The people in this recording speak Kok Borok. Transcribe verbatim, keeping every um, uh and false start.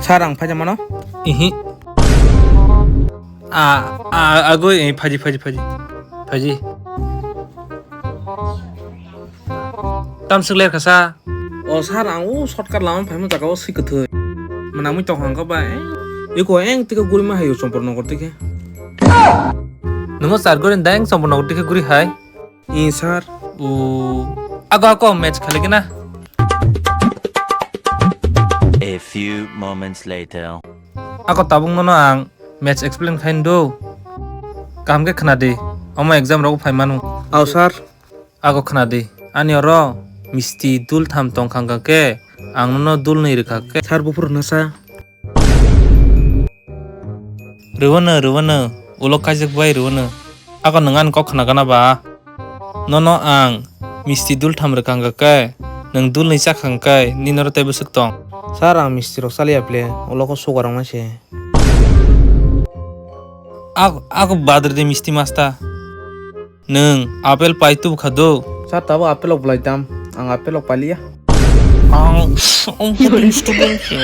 Sir, ang phaijak mano? Ihi. A, a, agoi, eh, phaji, phaji, phaji. Phaji. Tam swk ler kha sa? O sir, ang o shortcut lama phaima jaga o swi kwthwi. Mwnamwi tong hang kha bai. Eko eng tike guri ma hayo Chompor Nogor tike. Nungo sir guri dang Chompor Nogor tike guri hai? Ee, sir. O, ako, ako, match khali gina. A few moments later. Ako tabuk nono ang match explain khain do. Kaham khe khna di. Omo exam rok phai manu. Ao, sir. Ako khna di. Ani oro misti dul tham tong khang khe, ang nono dul nwi rwkha khe. Sir, buphuru hwna sa. Rwano, rwano, ulo kaijak bai rwano. Ako nwng ani kok khna gana ba? Nono ang misti dul tham rwkha hwnkha khe, nwng dul nwi chakha hwnkhe, nini oro tei bwswk tong? Sir, ang misti rok chaliya ple, ulo kok sugar wngma se. Ako, ako badri de misti masta. Nwng apple pai tubu kha do? Sir, tabuk apple rok belai dam. Ang apple rok pailiya. Ang student se.